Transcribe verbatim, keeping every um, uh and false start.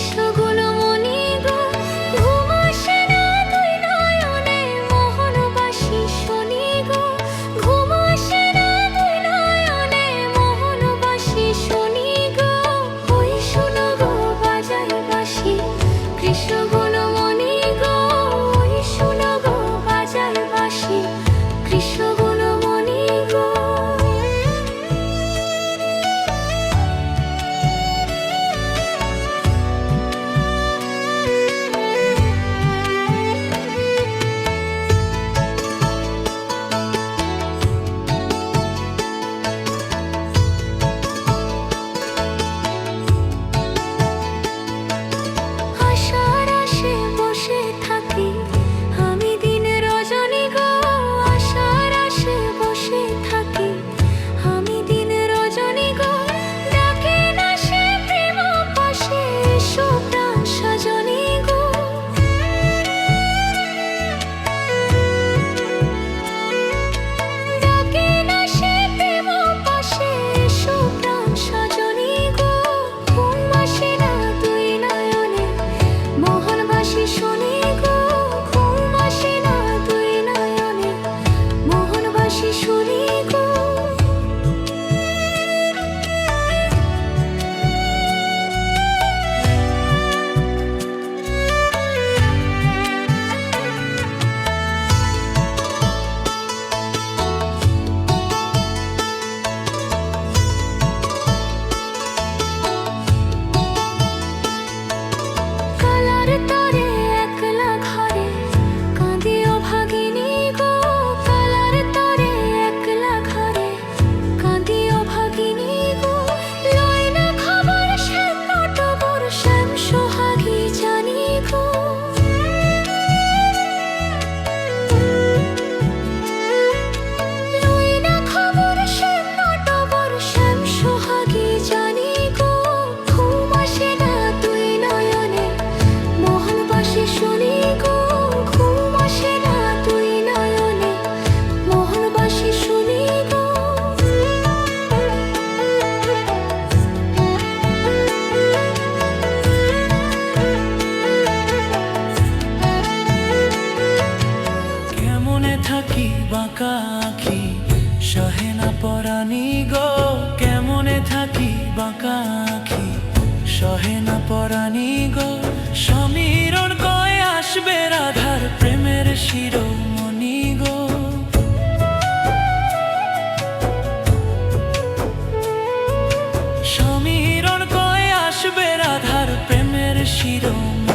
কৃষ্ণগুণমণি গো, ঘুম আসে না দুই নয়নে, মোহনবাসী শুনি গো। ঘুম আসে না দুই নয়নে, মোহনবাসী শুনি গো। ওই শুনো গো বাজায় বাঁশি, কৃষ্ণগুণমণি গো। ওই শুনো গো বাজায় বাঁশি, কৃষ্ণগুণমণি গো। আশার আশে বসে থাকি আমি দিন রজনী গো, আশার আশে বসে থাকি আমি দিন রজনী গো। ডাকে না সে প্রেম পাশে, এসো প্রাণ সজনী গো। ডাকে না সে প্রেম পাশে, এসো প্রাণ সজনী গো। ঘুম আসে না দুই নয়নে, মোহনবাসী শুনি গো। ঘুম আসে না দুই নয়নে, মোহনবাসী শুনি গো। কালার তরে একলা ঘরে কাঁদি অভাগিনী গো, কালার তরে একলা ঘরে কাঁদি অভাগিনী গো। লই না খবর শ্যাম নটবর শ্যাম সোহাগী জানি গো। লই না খবর শ্যাম নটবর শ্যাম সোহাগী জানি গো। ঘুম আসে না দুই নয়নে, মোহনবাসী শুনি গো। ঘুম আসে না দুই নয়নে, মোহনবাসী শুনি গো। কেমনে থাকি বাঁকা আঁখি, সহে না পরানি গো। কেমনে থাকি বাঁকা আঁখি, সহে না পরানি গো। সমীরণ কয় আসবে রাধার প্রেমের শিরোমণি গো। সমীরণ কয় আসবে রাধার প্রেমের শিরোমণি।